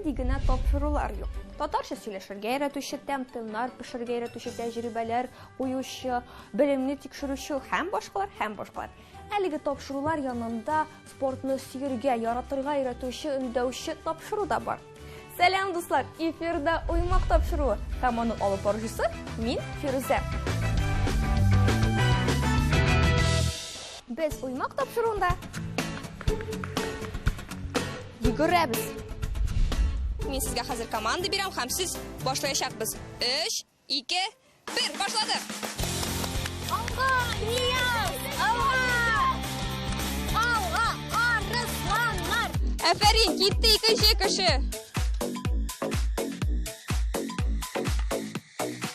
нинди генә тапшырулар юк. Татарча сөйләшергә өйрәтүче, тәм-томнар пешерергә өйрәтүче, тәҗрибәләр куючы, белемне тикшерүче һәм башкалар, һәм башкалар. Әлеге тапшырулар янында спортны сөяргә, яратырга өйрәтүче, өндәүче тапшыру да бар. Сәлам, дуслар! Эфирда Уймак тапшыруы һәм аның алып баручысы мин, Фирүзә. Без Уймак тапшыруында йөгерәбез. Мин сезгә хәзер команда бирәм һәм сез башлаячакбыз. 3, 2, 1, башладык! Алга, Нияз! Алга! Алга, арысланнар! Афәрин, китте икенче кеше.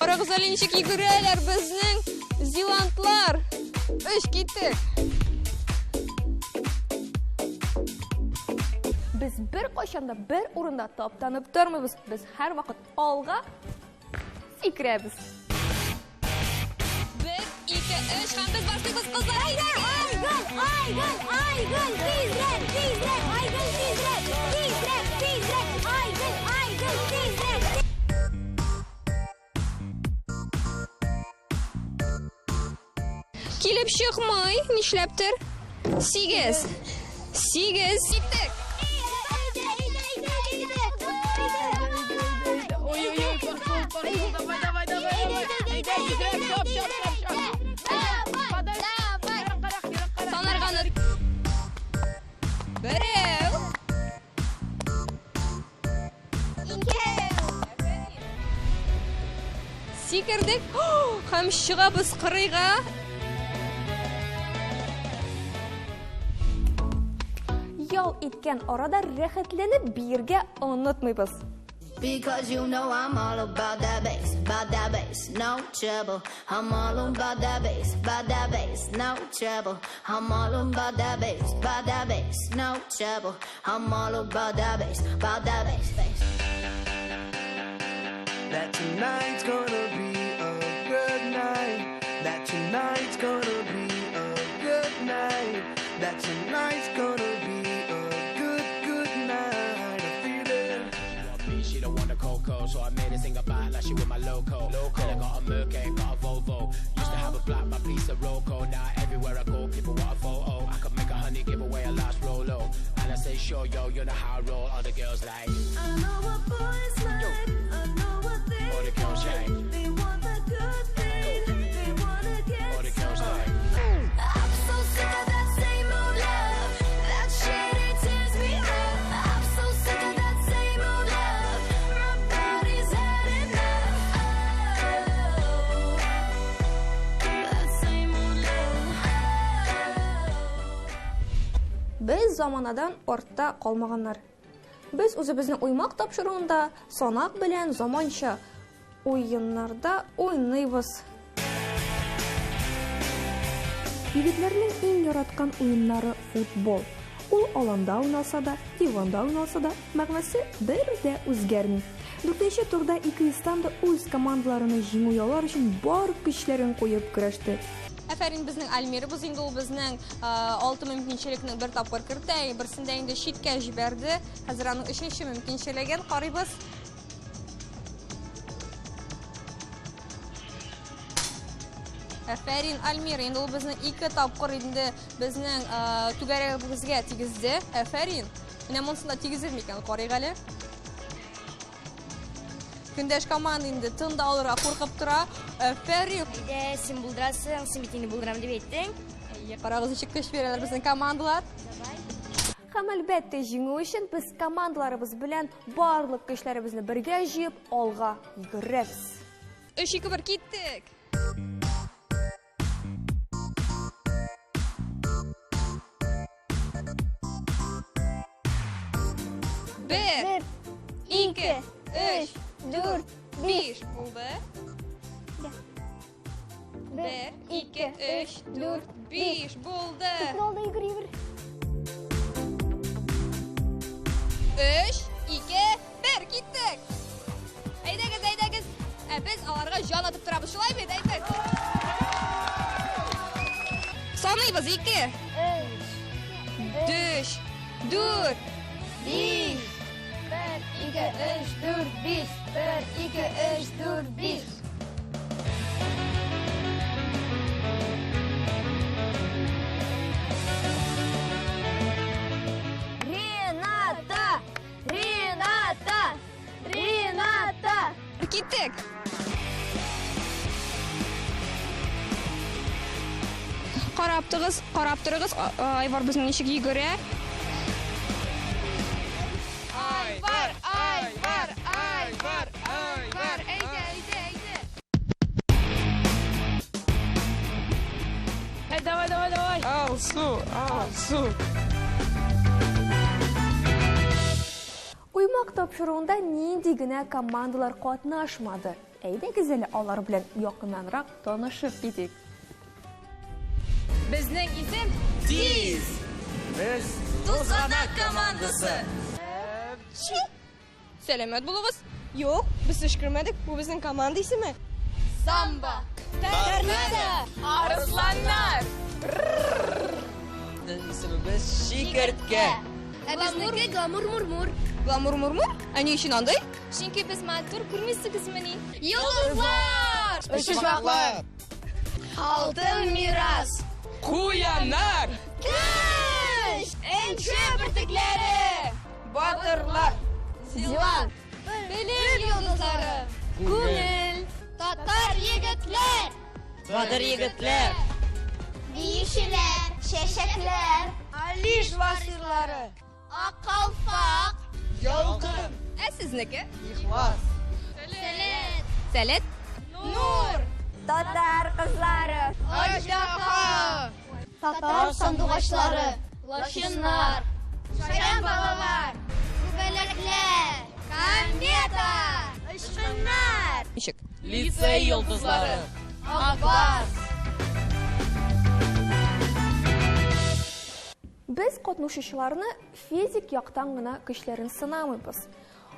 Карагыз әле ничек йөгерәләр безнең зилантлар. Өч киттек. Без беркайчан да бер урында таптанып тормыйбыз. Без һәрвакыт алга сикерәбез. Бер, ике, өч һәм без башлыйбыз, кызлар. Әйдә, Айгөл, Айгөл, Айгөл, тизрәк, тизрәк, Айгөл, тизрәк, тизрәк, тизрәк, Айгөл, Айгөл, тизрәк. Килеп чыкмый, нишләптер. 8. 8. Киттек. Ой-ой-ой, пошел, пошел, давай, давай, давай, давай. Әйдә, тизрәк, чап, чап, чап, чап. Давай, Санарга Берәү. Сикердек һәм чыгабыз кырыйга. Ял иткән арада рәхәтләнеп биергә онытмыйбыз. Because you know I'm all about that bass, about that bass, no trouble. I'm all about that bass, about that bass, no trouble. I'm all about that bass, about that bass, no trouble. I'm all about that bass, about that bass, bass. That tonight's gonna be a good night. That tonight's gonna be a good night. That tonight's gonna be a good, good night. I feel it. Me, she don't want a coco, so I made her sing about like she with my loco. loco. And I got a Merc, ain't got a Volvo. Used to have a black, my piece of Roco. Now everywhere I go, people want a photo. I could make a honey give away a last Rolo. And I say, sure, yo, you know how I roll. All the girls like, I know what boys like. I know what they all the girls like, want. They want the good thing. They wanna get all the girls some. like. I'm so sick of that same old love. That shit it tears me up. I'm so sick of that same old love. My body's had enough. Oh, that same old love. Без заманадан артта калмаганнар. Без үзебезнең уймак тапшыруында санак белән заманча уеннарда уйныйбыз. Егетләрнең иң яраткан уеннары футбол. Ул аланда уйналса да, диванда уйналса да, мәгънәсе бер дә үзгәрми. Дүртенче турда ике да үз командаларына җиңү яулар өчен бар көчләрен куеп көрәште. Афәрин безнең Альмирыбыз инде ул безнең алты мөмкинчелекнең бер тапкыр кертә, берсендә инде читкә җибәрде. Хәзер аның өченче мөмкинчелеген карыйбыз. Афәрин Альмир, инде ул безнең ике тапкыр инде безнең түгәрәгебезгә тигезде. Афәрин. Менә монысында тигезер микән? Карыйк әле. Көндәш команда инде тын да алырга куркып тора. Афәрин. Әйдә, син булдырасың, син бит инде булдырам дип әйттең. Әйе, карагыз ничек көч бирәләр безнең командалар. Һәм әлбәттә җиңү өчен без командаларыбыз белән барлык көчләребезне бергә җыеп алга йөгерәбез. 3 2 1 киттек. Бер, ике, өч, дүрт, биш булды. Бер, ике, өч, дүрт, биш булды. Алда йөгер, йөгер. Өч, ике, бер, киттек. Әйдәгез, әйдәгез. Ә без аларга җан атып торабыз. Шулай бит, әйдәк. Саныйбыз, ике, Өч, өч, дүрт, биш, бер, ике. 2, 3, 4, 5. 1, 2, 3, 4, 5. Рената! Рената! Рената! Киттек! Карап торыгыз, карап торыгыз, Айвар безнең ничек йөгерә. Айвар, Айвар, Айвар, Айвар, әйдә, әйдә, әйдә. Эй, давай, давай, давай. Алсу, Алсу. Уймак тапшыруында нинди генә командалар катнашмады. Әйдәгез әле алар белән якыннанрак танышып китик. Безнең исем Тиз. Без Тузганак командасы. Сәламәт булыгыз. Юк, без төшкермәдек. Бу безнең команда исеме. Самбо! Торнадо. Арысланнар. Безнең исемебез Чикерткә. Ә безнеке гламур-мурмур. Гламур-мурмур? Ә ни өчен андый? Чөнки без матур күрмисегезмени? Йолдызлар! Өчпочмаклар. Алтын мирас! Куяннар. Көч! Энҗе бөртекләре! Батырлар. Зилан! Белем йолдызлары! Күңел! Татар егетләр! Батыр егетләр. Биючеләр! Чәчәкләр! Алиш васырлары. Ак калфак! Ялкын. Ә сезнеке? Ихлас. Сәләт! Сәләт? Нур. Татар кызлары! Аждаһа. Татар сандугачлары! Лачыннар! Шаян балалар! Күбәләкләр! Комета! Очкыннар! Ничек? Лицей йолдызлары. Акбарс! Без катнашучыларны физик яктан гына көчләрен сынамыйбыз.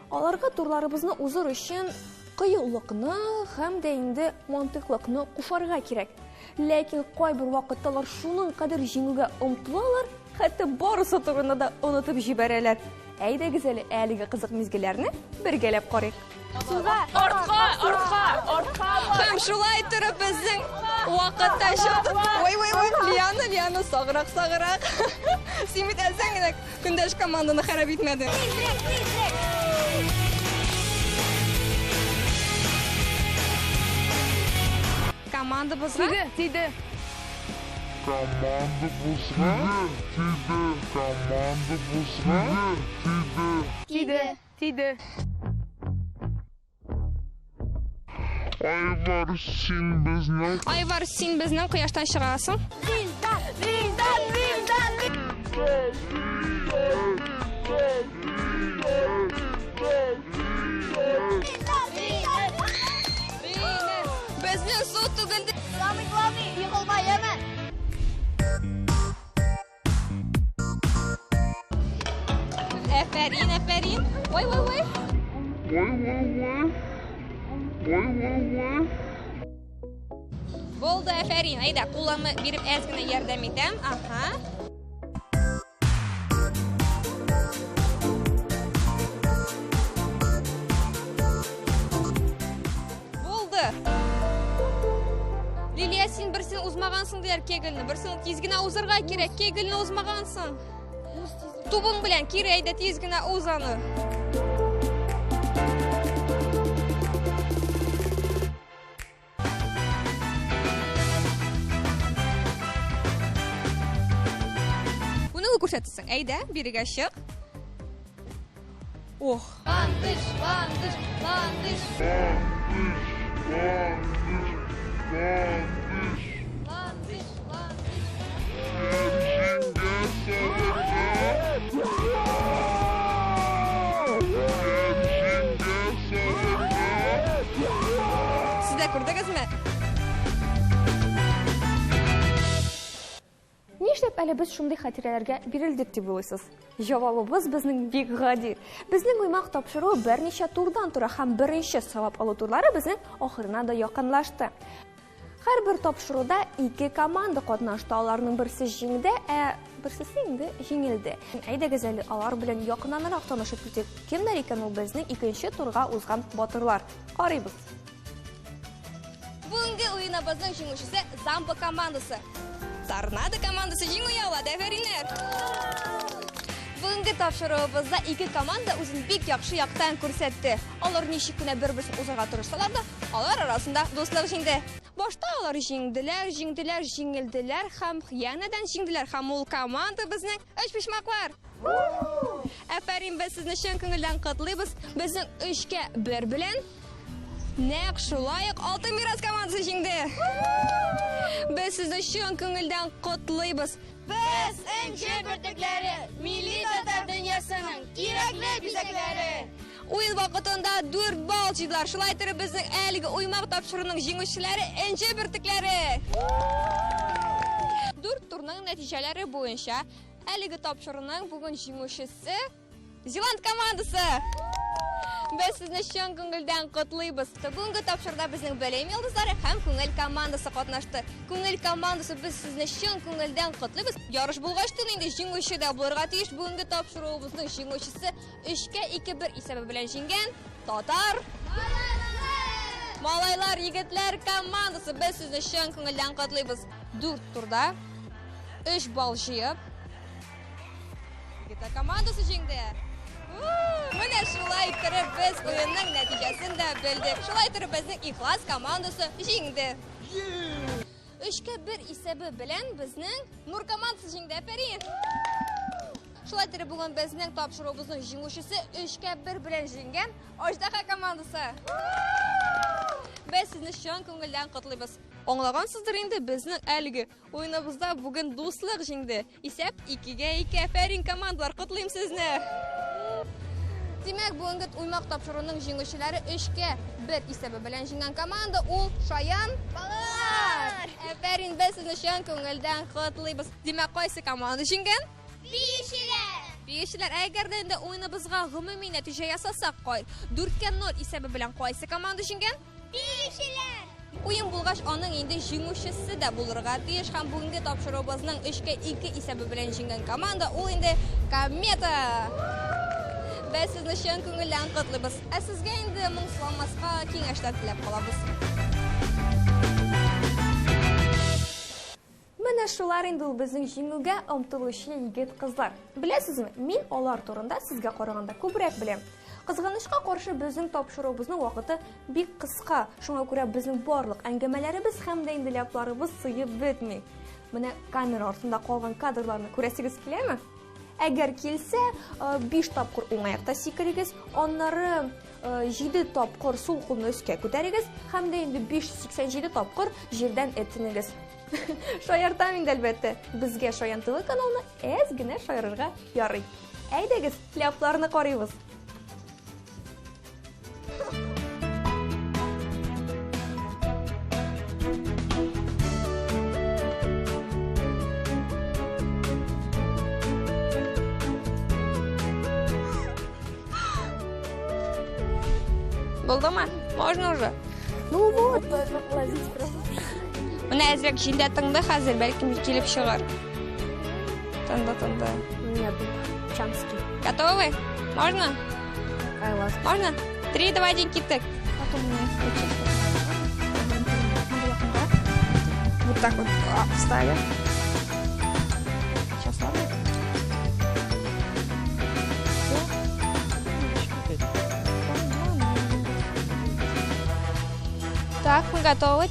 Аларга турларыбызны узыр өчен кыюлыкны һәм дә инде мантыйклыкны кушарга кирәк. Ләкин кайбер вакытта алар шуның кадәр җиңүгә омтылалар, хәтта барысы турында да онытып җибәрәләр. Әйдәгез әле әлеге кызык мизгелләрне бергәләп карыйк. Артка, артка, артка. Һәм шулай торып безнең вакытта чыкты. Ой, ой, ой, Лиана, Лиана, саграк, саграк. Син бит әзәң генә көндәш команданы харап итмәдең. Тизрәк, тизрәк! Командабызга Тиде, тиде. Команда бузга, тиде, команда бузга, тиде. Тиде, тиде. Айвар, син безнең Айвар, син безнең кояштан чыгасың. Вилдан! Вилдан! Вилдан! Безнең су түгелде. Самый главный, егылма, яме! Әфәрин, әфәрин. Ой, ой, ой. Ой, ой, ой. Ой, ой, ой. Булды, әфәрин. Әйдә, кулымны биреп әз генә ярдәм итәм. Аһа. Булды. Лилия, син берсен узмагансың диләр кегельне. Берсен тиз генә узырга кирәк. Кегельне узмагансың. Тубың белән кире әйдә тиз генә уз аны. Күнегү күрсәтәсең. Әйдә, бирегә чык. Ох. Ландыш, ландыш, ландыш, Ландыш, ландыш, ландыш, ландыш. Кәрҗингә салырга. Кәрҗингә салырга. Сез дә күрдегезме? Нишләп әле без шундый хатирәләргә бирелдек дип уйлыйсыз? Җавабыбыз безнең бик гади. Безнең уймак тапшыруы берничә турдан тора һәм беренче сайлап алу турлары безнең ахырына да якынлашты. Һәрбер тапшыруда ике команда катнашты. Аларның берсе җиңде, ә берсесе инде җиңелде. Әйдәгез әле алар белән якыннанрак танышып китик. Кемнәр икән ул безнең икенче турга узган батырлар? Карыйбыз. Бүгенге уеныбызның җиңүчесе Замба командасы. Торнадо командасы җиңү яулады. Әфәриннәр! Бүгенге тапшыруыбызда ике команда үзен бик яхшы яктан күрсәтте. Алар ничек кенә бер-берсен узарга тырышсалар да, алар арасында дуслык җиңде. Башта алар җиңделәр, җиңделәр, җиңелделәр һәм янәдән җиңделәр. Һәм ул команда безнең өчпочмаклар. Әфәрин, без сезне чын күңелдән котлыйбыз. Безнең өчкә бер белән нәкъ шулай ук Алтын мирас командасы җиңде. Без сезне чын күңелдән котлыйбыз. Без энҗе бөртекләре, милли татар дөньясының кирәкле бизәкләре. Уен вакытында 4 балл җыйдылар. Шулай итеп безнең әлеге уймак тапшыруның җиңүчеләре энҗе бөртекләре. 4 турның нәтиҗәләре буенча әлеге тапшыруның бүген җиңүчесе Зеланд командасы! Без сезне чын күңелдән котлыйбыз. Бүгенге тапшыруда безнең Белем йолдызлары һәм Күңел командасы катнашты. Күңел командасы без сезне чын күңелдән котлыйбыз. Ярыш булгач тын инде җиңүче дә булырга тиеш. Бүгенге тапшыруыбызның җиңүчесе 3-кә 2-1 исәбе белән җиңгән Татар Малайлар, егетләр командасы без сезне чын күңелдән котлыйбыз. 4 турда 3 балл җыеп Егетләр командасы җиңде. Менә шулай иттереп без уенның нәтиҗәсен дә белдек. Шулай иттереп безнең Ихлас командасы җиңде. Өчкә бер исәбе белән безнең Нур командасы җиңде. Әфәрин! Шулай иттереп бүген безнең тапшыруыбызның җиңүчесе өчкә бер белән җиңгән Аждаһа командасы. Без сезне чын күңелдән котлыйбыз. Аңлагансыздыр инде, безнең әлеге уеныбызда бүген дуслык җиңде. Исәп 2-гә 2. Әфәрин, командалар, котлыйм сезне! Димәк, бүгенге уймак тапшыруның җиңүчеләре 3-кә 1 исәбе белән җиңгән команда ул Шаян балалар. Әфәрин, без сезне чын күңелдән котлыйбыз. Димәк, кайсы команда җиңгән? Биючеләр! Биючеләр. Ә әгәр дә инде уеныбызга гомуми нәтиҗә ясасак, кай 4-кә 0 исәбе белән кайсы команда җиңгән? Биючеләр! Уен булгач, аның инде җиңүчесе дә булырга тиеш һәм бүгенге тапшыруыбызның 3-кә 2 исәбе белән җиңгән команда ул инде Комета! Без сезне чын күңелдән котлыйбыз. Ә сезгә инде моңсуланмаска киңәшләр теләп калабыз. Менә шулар инде ул безнең җиңүгә омтылучы егет-кызлар. Беләсезме, мин алар турында сезгә караганда күбрәк беләм. Кызганычка каршы безнең тапшыруыбызның вакыты бик кыска, шуңа күрә безнең барлык әңгәмәләребез һәм дә инде ляпларыбыз сыеп бетми. Менә камера артында калган кадрларны күрәсегез киләме? Әгәр килсә, 5 тапкыр уң аякта сикерегез, аннары 7 тапкыр сул кулны өскә күтәрегез һәм дә инде 587 тапкыр җирдән этенегез. Шаяртам инде, әлбәттә. Безгә Шаян ТВ каналына әз генә шаярырга ярый. Әйдәгез, кляпларны карыйбыз. Булдымы? Можно уже? Ну вот. Менә әзрәк җилдә тыңды хәзер, бәлкем килеп чыгар. Тынды, тынды. Нет, Чамский. Готовы? Можно? Можно? 3, 2, 1, киттек. Потом мне включить. Вот так вот вставим. Сейчас, ладно? Так, мы готовы.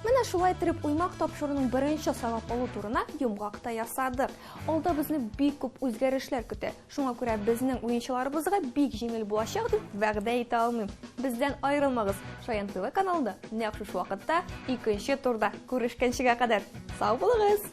Менә шулай итеп уймак тапшыруның беренче сайлап алу турына йомгак та ясадык. Алда безне бик күп үзгәрешләр көтә. Шуңа күрә безнең уенчыларыбызга бик җиңел булачак дип вәгъдә итә алмыйм. Бездән аерылмагыз. Шаян ТВ каналында нәкъ шушы вакытта икенче турда күрешкәнчегә кадәр. Сау булыгыз!